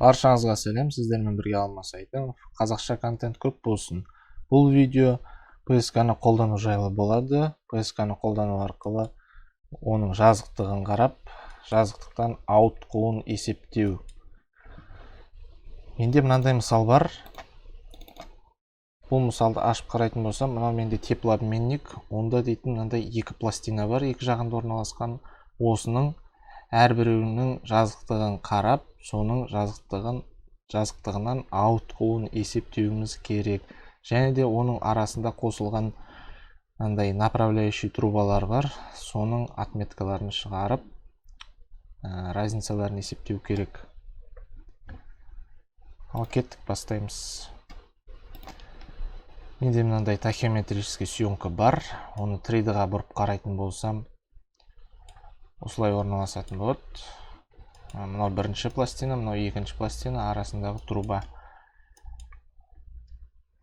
Баршаңызға сәлем, сіздермен бірге Алмас Айдынов. Қазақша контент көп болсын. Бұл видео ПСК-ны қолдану жайлы болады. ПСК-ны қолдану арқылы оның жазықтығын қарап, жазықтықтан ауытқуын есептеу. Менде мынандай мысал бар. Бұл мысалды ашып қарайтын болсам, мынау менде теплообменник. Онда дейтін мынандай екі пластина бар, екі жағында орналасқан. Осының әрбіреуінің жазықтығын қарап, соның жазықтығынан ауытқуын есептеуіміз керек. Және де оның арасында қосылған мынандай направляющий трубалар бар, соның отметкаларын шығарып, разницаларын есептеу керек. Ал кеттік, бастаймыз. Менде мынандай тахеометрический съемка бар. Оны 3D-ға бұрып қарайтын болсам, осылай орналасатын болады. Мынау бірінші пластина, мынау екінші пластина, арасындағы труба.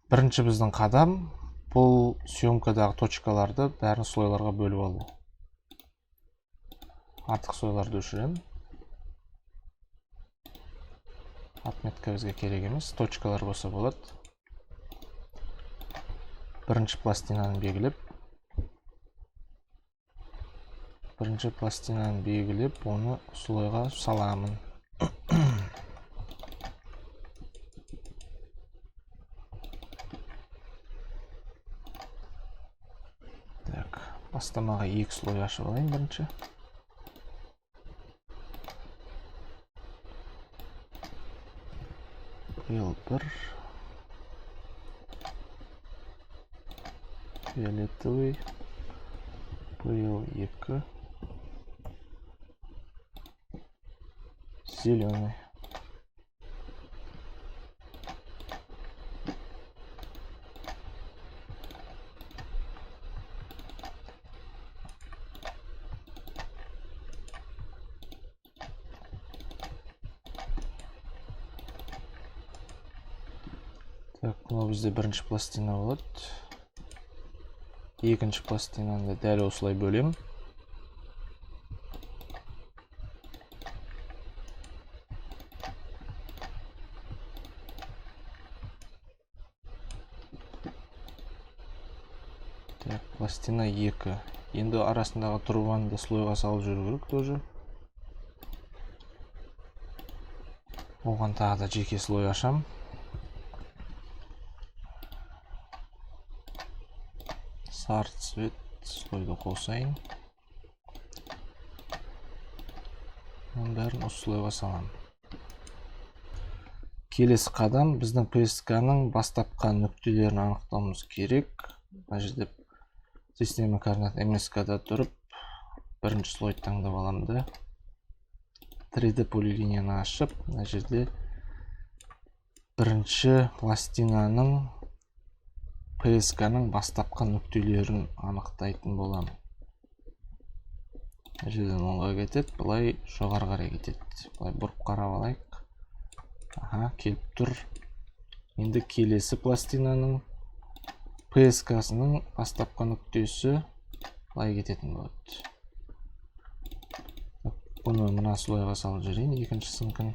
Бірінші біздің қадам бұл съемкадағы точкаларды бәрін слойларға бөліп алу. Артық слойларды өшіремін. Отметка бізге керек емес, точкалар болса болады. Бірінші пластинаны белгілеп, оны слойға саламын. Так, бастамаға екі слой ашып алайын бірінші. L1 фиолетовый, PL2 зеленый. Так, мынау бізде бірінші пластина болады. Екінші пластинаны да дәл осылай бөлемін. Так, пластина 2. Енді арасындағы трубаны да слойға салып жүру керек тоже. Оған тағы да жеке слой ашам. Сары цвет слойды қосайын. Оның бәрін осы слойға саламын. Келесі қадам біздің ПСК-ның бастапқы нүктелерін анықтауымыз керек. Мына жерде система координат МСК-да тұрып, бірінші слойды таңдап аламын да, 3D полилинияны ашып, мына жерде бірінші пластинаның ПСК-ның бастапқы нүктелерін анықтайтын боламын. Мына жерден оңға кетеді, былай жоғары қарай кетеді. Былай бұрып қарап алайық. Аха, келіп тұр. Енді келесі пластинаның ПСК-сының бастапқы нүктесі былай кететін болады. Бұны мына слойға салып жіберейін, екінші сынкін.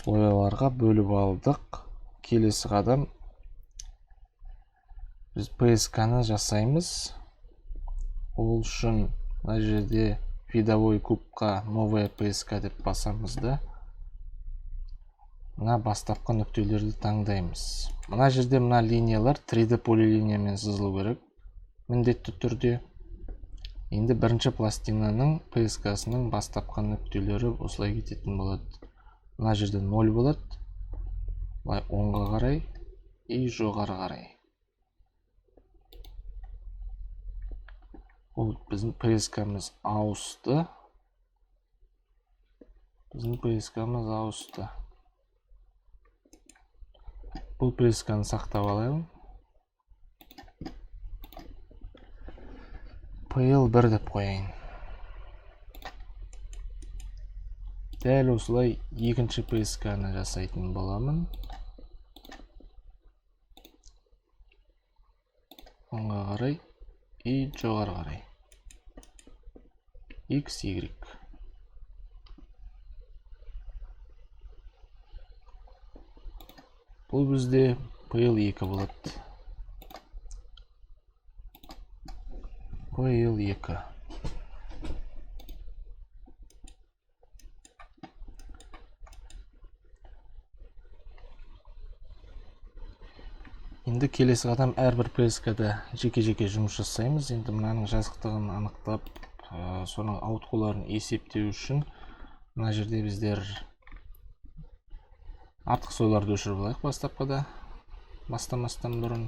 Слойларға бөліп алдық. Келесі қадам біз ПСК-ны жасаймыз. Ол үшін мына жерде видовой кубқа новая ПСК деп басамыз да, мына бастапқы нүктелерді таңдаймыз. Мына жерде мына линиялар 3D полилиниямен сызылу керек міндетті түрде. Енді бірінші пластинаның ПСК-сының бастапқы нүктелері осылай кететін болады. Мына жерде 0 болады. Былай оңға қарай и жоғары қарай. Ол біздің ПСК-мыз ауысты. Біздің ПСК-мыз ауысты. Бұл ПСК-ны сақтап алайын. PL1 деп қояйын. Дәл осылай екінші ПСК-ны жасайтын боламын. Оңға қарай и жоғары қарай. X, Y. Бұл бізде PL2 болады. PL2. Енді келесі қадам әрбір ПСК-да жеке-жеке жұмыс жасаймыз. Енді мынаның жазықтығын анықтап, соның ауытқуларын есептеу үшін мына жерде біздер артық сойларды өшіріп алайық бастапқыда, бастамастан бұрын.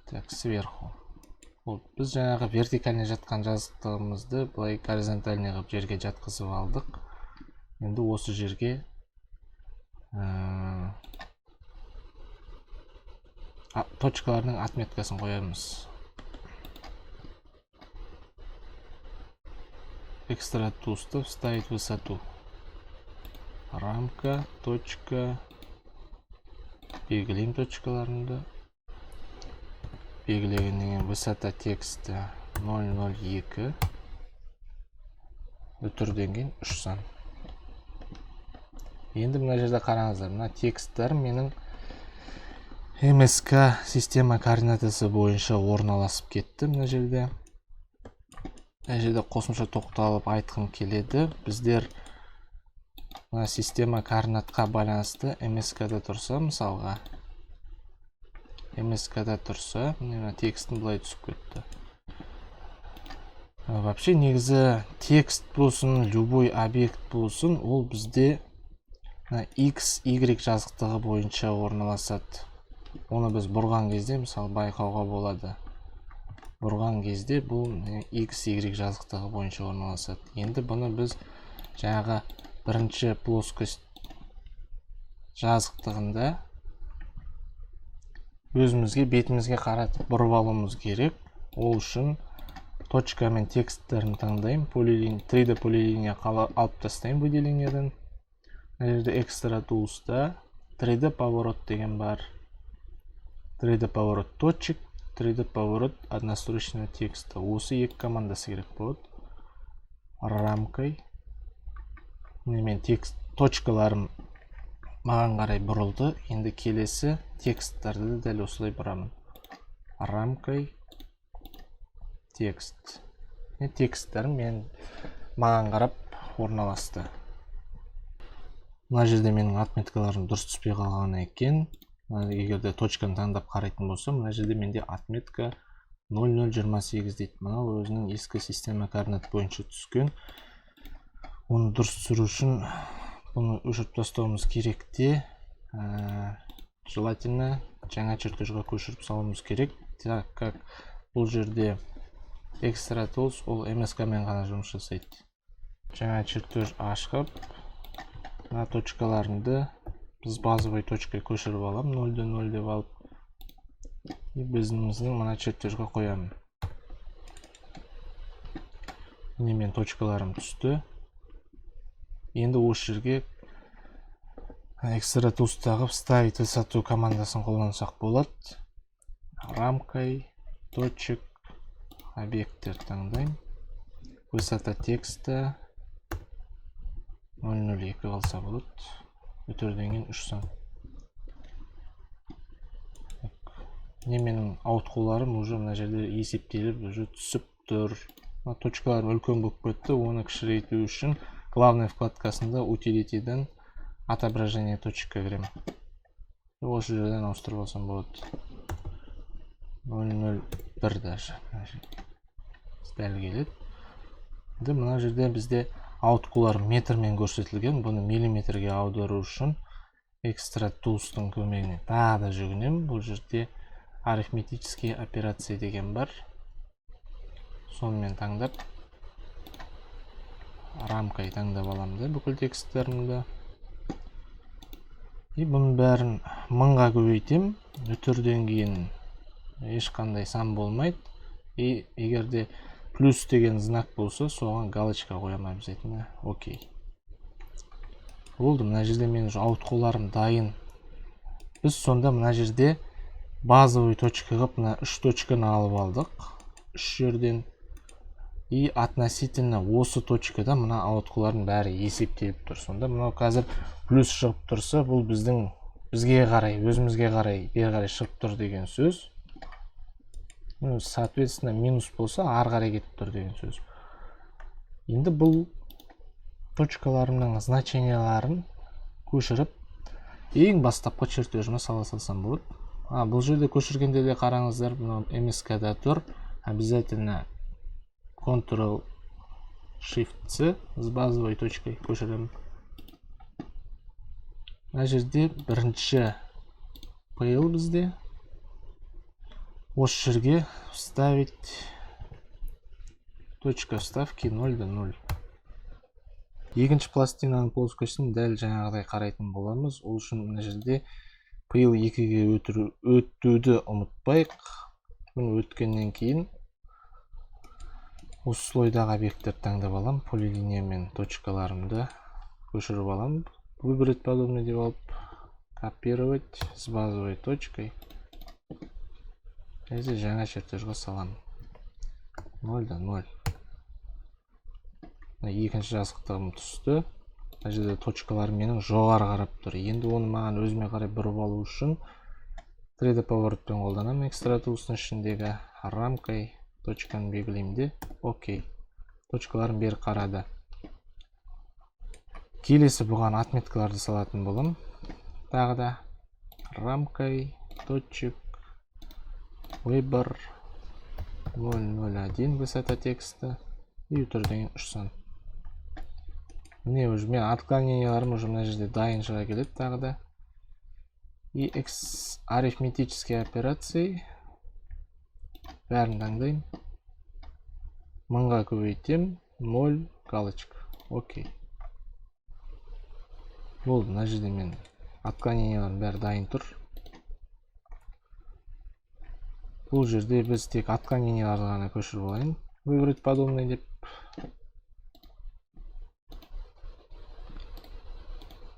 Так, сверху. Вот, біз жаңағы вертикальный жатқан жазықтығымызды былай горизонтальный қылып жерге жатқызып алдық. Енді осы жерге точкалардың отметкасын қоямыз. Экстра тусты вставить высоту. Рамка, точка, белгілеймін точкаларымды. Белгілегеннен кейін высота текста 0,02, үтірден кейін 3 сан. Енді мына жерде қараңыздар, мына тексттер менің МСК система координатасы бойынша орналасып кетті. Мына жерде. Мына жерде қосымша тоқталып айтқым келеді. Біздер мына система координатқа байланысты МСК-да тұрса, мысалға МСК-да тұрса, мына текстің былай түсіп кетті. Вообще негізі текст болсын, любой объект болсын, ол бізде мына X, Y жазықтығы бойынша орналасады. Оны біз бұрған кезде, мысалы, байқауға болады. Бұрған кезде бұл X, Y жазықтығы бойынша орналасады. Енді бұны біз жаңағы бірінші плоскость жазықтығында өзімізге, бетімізге қаратып бұрып алуымыз керек. Ол үшін точка мен тексттерін таңдаймын. 3D полилиния алып тастаймын выделениеден. Мына жерде экстра тулста 3D поворот деген бар. 3D поворот точек, 3D поворот однострочного текста. Осы екі командасы керек болады. Рамкой. Міне мен текст точкаларым маған қарай бұрылды. Енді келесі тексттерді дәл осылай бұрамын. Рамкой текст. Міне тексттерім мен маған қарап орналасты. Мына жерде менің отметкаларым дұрыс түспей қалған екен. Егер де точканы таңдап қарайтын болсам, мына жерде менде отметка 0,028 дейді. Мынау өзінің ескі система координат бойынша түскен. Оны дұрыс түсіру үшін бұны өшіріп тастауымыз керек те, желательно жаңа чертежға көшіріп салуымыз керек. Так как бұл жерде Extra Tools ол МСК мен ғана жұмыс жасайды. Жаңа чертеж ашып, мына точкаларымды біз базовый точкаға көшіріп аламын, 0-0 деп алып, и өзіміздің мына чертежға қоямын. Міне мен точкаларым түсті. Енді осы жерге Extra Tools-тағы вставить высоту командасын қолдансақ болады. Рамкой точек объекттер таңдаймын. Высота текста 0,02 қалса болады. Үтірден кейін 3 сан. Міне менің ауытқуларым уже мына жерде есептеліп уже түсіп тұр. Мына точкаларым үлкен болып кетті. Оны кішірейту үшін главный вкладкасында утилитиден отображение точка кіремін. Осы жерден ауыстырып алсам болады. 0,01 даже. Дәл келеді. Енді мына жерде бізде ауытқулар метрмен көрсетілген. Бұны миллиметрге аудару үшін Extra Tools-тың көмегіне тағы да жүгінемін. Бұл жерде арифметические операции деген бар. Сонымен таңдап рамкай таңдап аламын да бүкіл тексттерімді. И бұның бәрін 1000-ға көбейтемін. Үтірден кейін ешқандай сан болмайды. И егер де плюс деген знак болса, соған галочка қоямын обязательно. Окей. Болды, мына жерде менің уже ауытқуларым дайын. Біз сонда мына жерде базовый точка қылып мына 3 точканы алып алдық. 3 жерден. И относительно осы точкада мына ауытқулардың бәрі есептеліп тұр. Сонда мынау қазір плюс шығып тұрса, бұл бізге қарай, өзімізге қарай, бері қарай шығып тұр деген сөз. Соответственно, минус болса, ары қарай кетіп тұр деген сөз. Енді бұл точкаларымның значенияларын көшіріп, ең бастапқы чертежіме сала салсам болады. Бұл жерде көшіргенде де қараңыздар, мынау МСК-да тұр. Обязательно Ctrl Shift C с базовой точкой көшіремін. Мына жерде бірінші PL бізде. Осы жерге вставить точка вставки 0 до 0. Екінші пластинаның плоскостін дәл жаңағыдай қарайтын боламыз. Ол үшін мына жерде PL 2-ге өтуді ұмытпайық. Бұны өткеннен кейін осы слойдағы объекттерді таңдап аламын. Полилиниямен точкаларымды көшіріп аламын. Выбрать подобный деп алып, копировать с базовой точкой. Және жаңа чертежға саламын. 0 да 0. Мына екінші жазықтығым түсті. Мына жерде точкалар менің жоғары қарап тұр. Енді оны маған өзіме қарай бұрып алу үшін 3D поворотпен қолданамын. Extra Tools-ның ішіндегі рамкой точканы белгілеймін де, окей. Точкаларым бері қарады. Келесі бұған отметкаларды салатын боламын. Тағы да рамкой точек выбор 0,01 высота текста и үтір деген 3 сан. Міне уже мен отклоненияларым уже мына жерде дайын шыға келеді тағы да. И арифметические операции бәрін таңдаймын. Мыңға көбейтем, 0 галочка. Окей. Болды, мына жерде мен отклоненияларым бәрі дайын тұр. Бұл жерде біз тек отклоненияларды ғана көшіріп алайын. Выбрать подобный деп.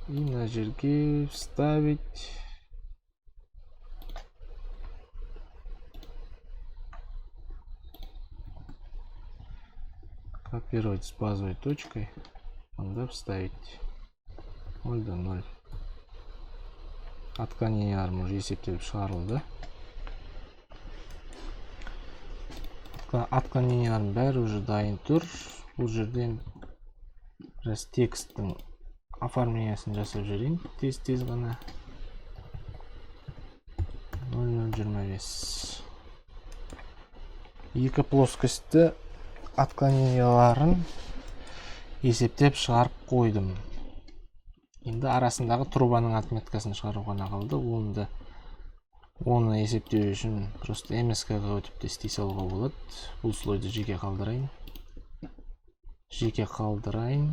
И мына жерге вставить. Копировать с базовой точкой. Надо вставить 0 до 0. Отклоненияларым уже есептеліп шығарылды. Отклоненияларым бәрі уже дайын тұр. Бұл жерден біраз тексттің оформлениясын жасап жіберейін. Тез-тез ғана. 0,025. Екі плоскості отклоненияларын есептеп шығарып қойдым. Енді арасындағы трубаның отметкасын шығару ғана қалды. Оны есептеу үшін просто МСК-ға өтіп те істей салуға болады. Бұл слойды жеке қалдырайын. Жеке қалдырайын.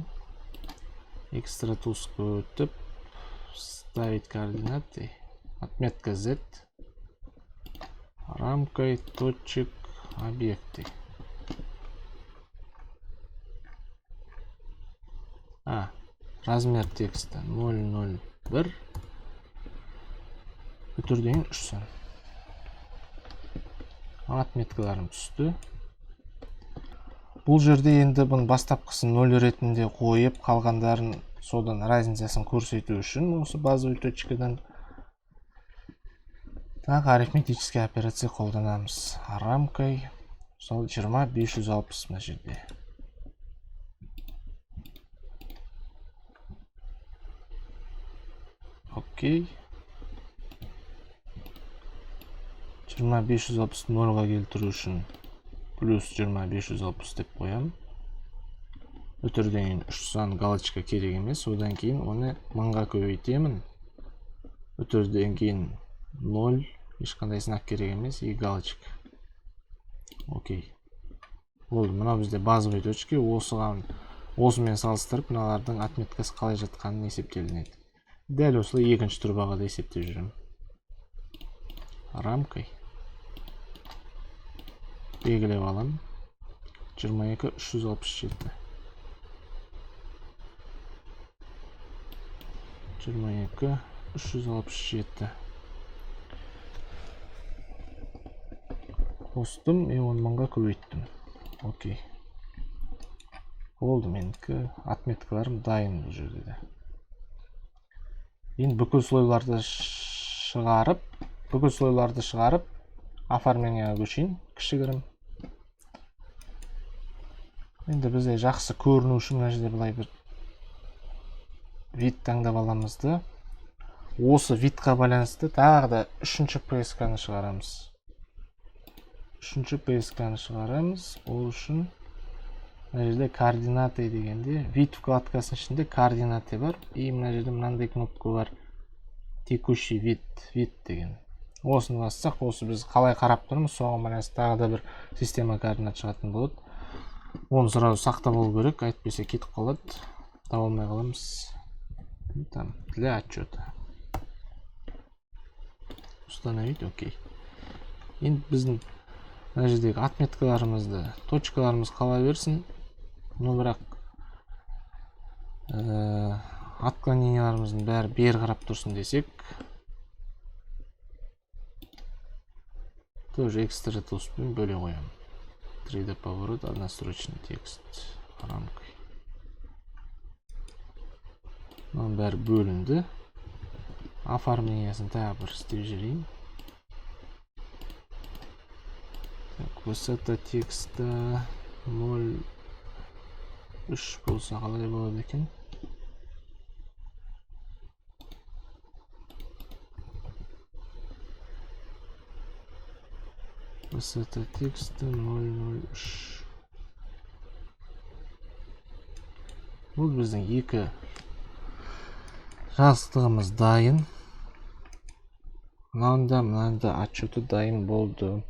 Extra Tools-қа өтіп, ставить координаты, отметка Z, рамкой точек объекты. Размер текста 0,01. Үтірден 3 сан. Отметкаларым түсті. Бұл жерде енді бұның бастапқысын 0 ретінде қойып, қалғандарын содан разницасын көрсету үшін осы базовый точкадан тағы арифметический операция қолданамыз. Рамкой, мысалы, 20 560 мына жерде. Окей. 20 560 нольға келтіру үшін плюс 20 560 деп қоямын. Үтірден кейін 3 сан галочка керек емес. Одан кейін оны мыңға көбейтемін. Үтірден кейін 0, ешқандай знак керек емес, и галочка. Окей. Болды, мынау бізде базовый точка. Осымен салыстырып, мыналардың отметкасы қалай жатқанын есептелінеді. Дәл осылай екінші трубаға да есептеп жүремін. Рамкой белгілеп аламын. 22 367. 22 367. Қостым, мен оны мыңға көбейттім. Окей. Болды, менікі отметкаларым дайын бұл жерде де. Енді бүкіл слойларды шығарып, оформлениеға көшейін кішігірім. Енді бізде жақсы көріну үшін мына жерде былай бір вид таңдап аламыз да, осы видқа байланысты тағы да үшінші ПСК-ны шығарамыз. Үшінші ПСК-ны шығарамыз. Ол үшін мына жерде координаты дегенде вид вкладкасының ішінде координаты бар. И мына жерде мынандай кнопка бар. Текущий вид, вид деген. Осыны бассақ, осы біз қалай қарап тұрмыз, соған байланысты тағы да бір система координат шығатын болады. Оны сразу сақтап алу керек, әйтпесе кетіп қалады, таба алмай қаламыз. Там для отчета. Установить, окей. Енді біздің мына жердегі отметкаларымызды, точкаларымыз қала берсін. Но бірақ отклоненияларымыздың бәрі бері қарап тұрсын десек, тоже экстра тулспен бөле қоямын. 3D поворот, однострочный текст рамкой. Мынаның бәрі бөлінді. Оформлениесін тағы бір істеп жіберейін. Так, высота текста 0,3 болса қалай болады екен? Высота текста 0,03. Бұл біздің екі жазықтығымыз дайын. Мынаны да, мынаны да отчеты дайын болды.